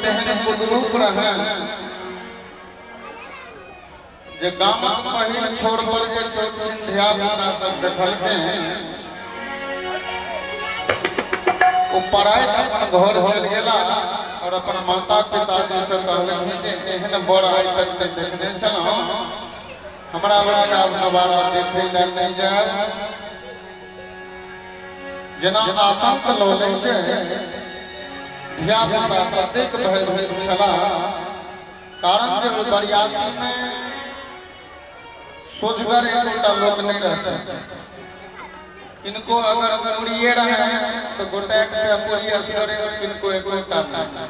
तेहन कुदरूप रहनि जे गामक पहिल छोर पर जे छोट छिन धिया-पुता सब देखलखिन, ओ पराइत अपन घर चलि गेला और अपन माता पिताजी से कहलखिन जे एहन बर आइ तक नहि देखने छलहुँ, हमरा लोकनि आब नवारा देखै लए नहि जायब। जेना आतंक लऽ लै छै, धिया-पुता ततेक भयभीत छलाह, कारण जे ओहि बरियाती मे सोझगर एकोटा लोक नहि रहतै। किनको अगर मुड़िए रहे तो गोटैक से मुड़ी असगरे, किनको एकोटा नहि।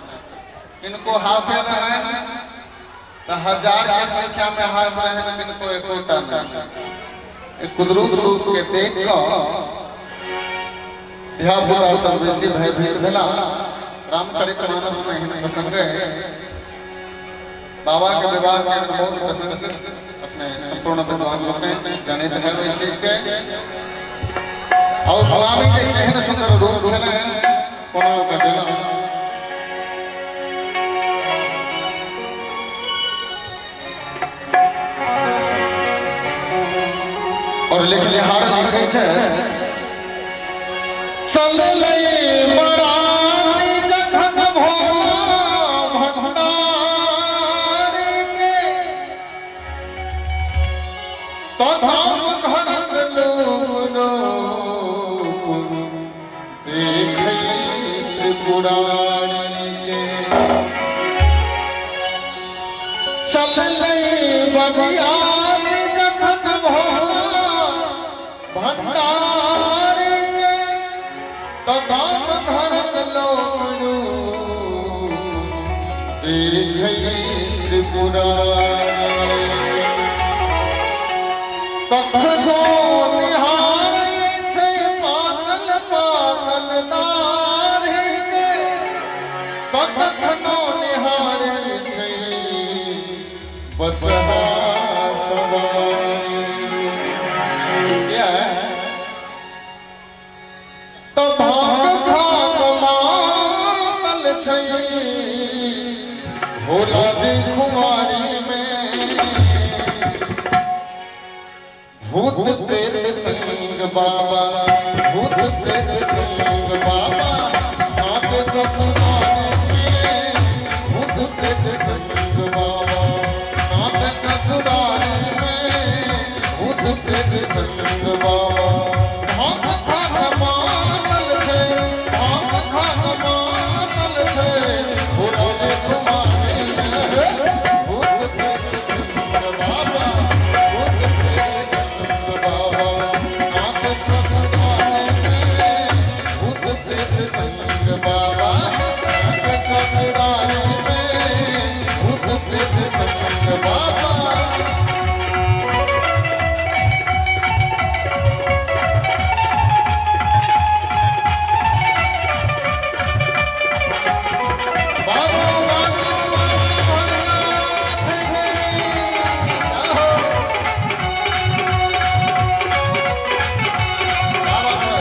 किनको हाथे रहे तो हजार के संख्या में हाथ रहे, किनको एकोटा नहि। कुदरूप रूप के देख कऽ धिया-पुता सब बेसी भयभीत भेला। रामचरितमानस में एहन प्रसंग है, बाबा के विवाह के अनमोल प्रसंग अपने संपूर्ण विद्वान लोग जनैत है ओहि चीज के। और स्वामी जी एहन सुंदर रूप छलनि, कोना ओकर देला। और लिखनिहार लिखै छै, चललै बराती जखन भोला भंडारी के, तो गाम घरक लोक रूप देखै त्रिपुरारी के। चललै बरियाती जखन भोला भंडारी के, तो गाम घरक लोक रूप देखै त्रिपुरारी। कखनो निहारै छै पागल पागल दाढ़ी के, कखनो निहारै छै बसहा सवारी। तो भाग खाक मातल छै भोला जी कुमारी में, भूत प्रेत संग बाबा, भूत प्रेत संग बाबा नाच ससुराल में, भूत प्रेत संग बाबा नाच ससुराल में, भूत प्रेत संग बाबा। भांग खाक मातल छै, भांग खाक मातल छै भोला जी कुमारी में, भूत प्रेत संग बाबा, भूत प्रेत संग बाबा नाच ससुराल में, भूत प्रेत संग बाबा नाच ससुराल में, भूत प्रेत संग बाबा। बाबा बाबा बाबा भोलेनाथ की जय हो। क्या बात है।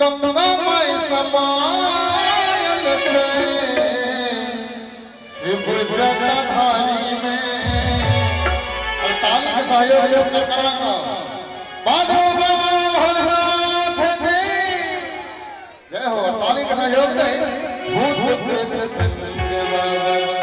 गंगा माई समायल छै शिव जटाधारी में। और ताली के सहयोग लोग कर करांगा। बाजो बाबा भोलेनाथ की जय हो। ताली के सहयोग दे। भूत प्रेत संग बाबा।